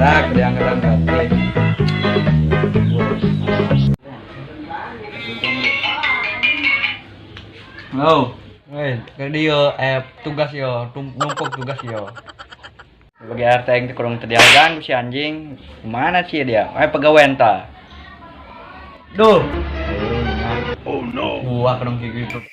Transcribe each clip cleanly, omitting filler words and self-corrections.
Dak, diangkat-angkat. Halo. Ke dia tugas yo, numpuk tugas yo. Bagi RT yang kurang terdiagan si anjing. Mana sih dia? Pegawai enta. Duh. Oh no. Gua kurang kayak gitu.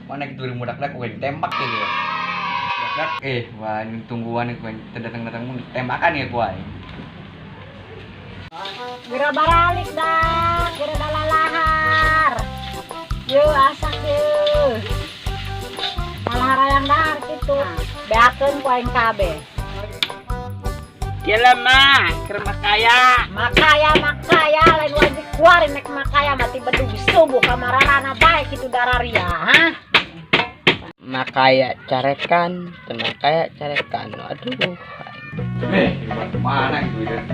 Mana gitu mudak-dak gue ditembak gitu. Mudak-dak wah ini tungguan gue datang-datang tembakan ya gua. Geura baralik dah, geura dalalahar. Yeuh asak yeuh. Malah harayang dahar kitu. Beakeun ku aing kabeh. Gila mah, keur makaya. Makaya makaya lain wajib kuarin nek makaya mati bedug subuh kamararana bae kitu dararia, ha? Makaya carekan, teu makaya carekan. Aduh. Mana gitu ya?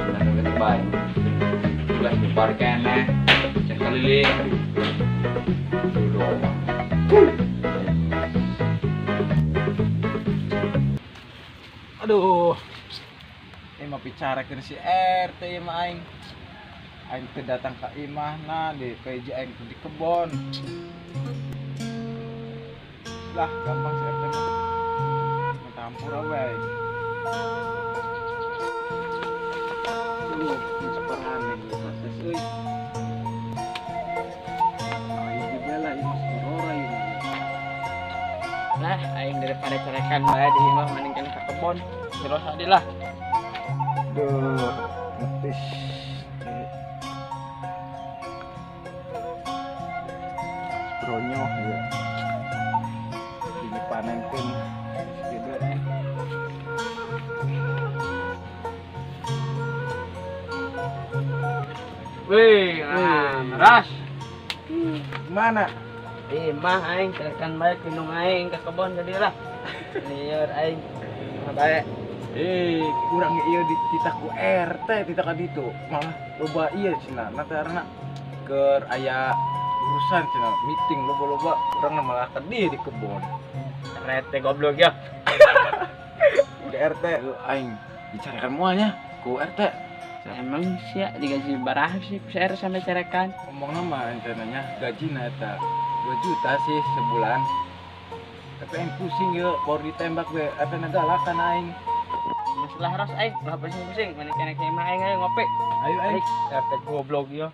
Datang bae. Tugas di parkene, cek keliling. Aduh. Ini mah bicarakeun si RT ieu mah aing. Aing teu datang ka imahna, di PJ aing teu di kebon. Lah, gampang si RT mah. Minta ampura we aing. Duh, geus panen geus sukses euy. Aing dibela ieu mah Aurora ieu. Lah, aing daripada carekan bae di imah mending kan ka kebon. Terus adilah. Duh, ngetis. Bronyo ya. Ini panenkeun gede. Wih, ras. Mana? Mah aing carekan bae kinung aing ka kebon tadi lah. Lieur aing. Bae. Kurang ieu dititah ku RT, titah ka ditu. Malah loba ieu cenah, na teh arana keur aya urusan cenah, meeting loba-loba, urang malah ka dieu di kebon. RT goblok ya. Udah RT aing dicarikan moalnya ku RT. Emang sia digaji baraha sih ku RT sampai carekan. Ngomongna mah rencananya gajina eta 2 juta sih sebulan. Tapi aing pusing yeuh, baru ditembak we, eta ngagalakan aing. Masalah ras aing, ulah pusing-pusing, mending kene ke imah aing ayo ngopi. Ayo aing. RT goblok ya.